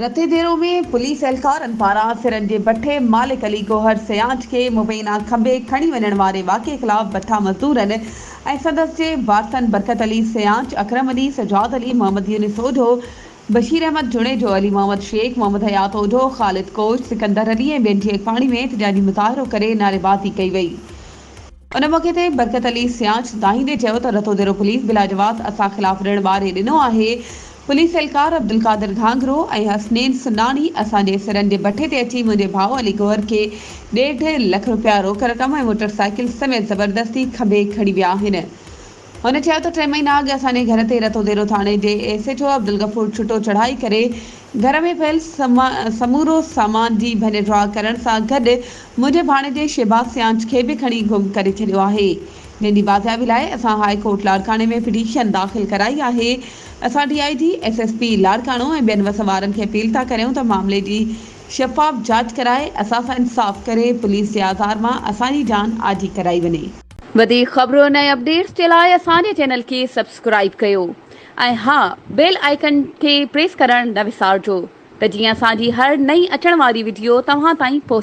Ratodero ۾ police اهلڪارن پاران سرن جي بٺي مالڪ علي گوهر سيانچ کي مبينا کنڀي کڻي وڃڻ واري واقعي خلاف بٺا مزدورن ۽ سندس جي وارثن برڪت علي سيانچ، اڪرم علي، سجاد علي، محمد يونس اوڍو، بشير احمد جوڻيجو، علي محمد شيخ، محمد حيات اوڍو، خالد ڪوش، سڪندر علي ۽ ٻين جي اڳواڻي ۾ احتجاجي مظاهرو ڪري نعريبازي ڪئي وئي. ان موقعي تي برڪت علي سيانچ دانهيندي چيو ته رتوديرو پوليس بلاجواز اسان خلاف رڻ ٻاري ڏنو آهي، پوليس اهلڪار عبدالقادر گهانگهرو ۽ حسنين سناڻي اسان جي سرن جي بٺي تي اچي منهنجي ڀاء علي گوهر کي ڏيڍ لک رپيا روڪ رقم ۽ موٽر سائيڪل سميت زبردستي کنڀي کڻي ويا آهن. هن چيو ته ٽي مهينا اڳ اسان جي گهر تي رتوديرو ٿاڻي جي ايس ايڇ او عبدالغفور ڇٽو چڙهائي ڪري گهر ۾ پيل سمورو سامان جي ڀڃ ڊاهه ڪرڻ سان گڏ منهنجي ڀاڻيجي شهباز سيانچ کي به کڻي گم ڪري ڇڏيو آهي جنهن جي بازيابي لاء اسان هاء ڪورٽ لاڙڪاڻي ۾ پٽيشن داخل ڪرائي آهي اسان D I G, S S P Larkana ۽ ٻين وس وارن کي اپيل ٿا ڪريون ته معاملي جي شفاف جاچ ڪرائي اسان سان انصاف ڪري پوليس جي آزار مان اسان جي جان آجي ڪرائي وڃي. وڌيڪ خبرن ۽ اپڊيٽس جي لاء اسان جي چينل کي سبسڪرائيب ڪيو ۽ ها بيل آئيڪن کي پريس ڪرڻ نه وسارجو ته جيئن اسان جي هر نئين اچڻ واري وڊيو توهان تائين پهچي.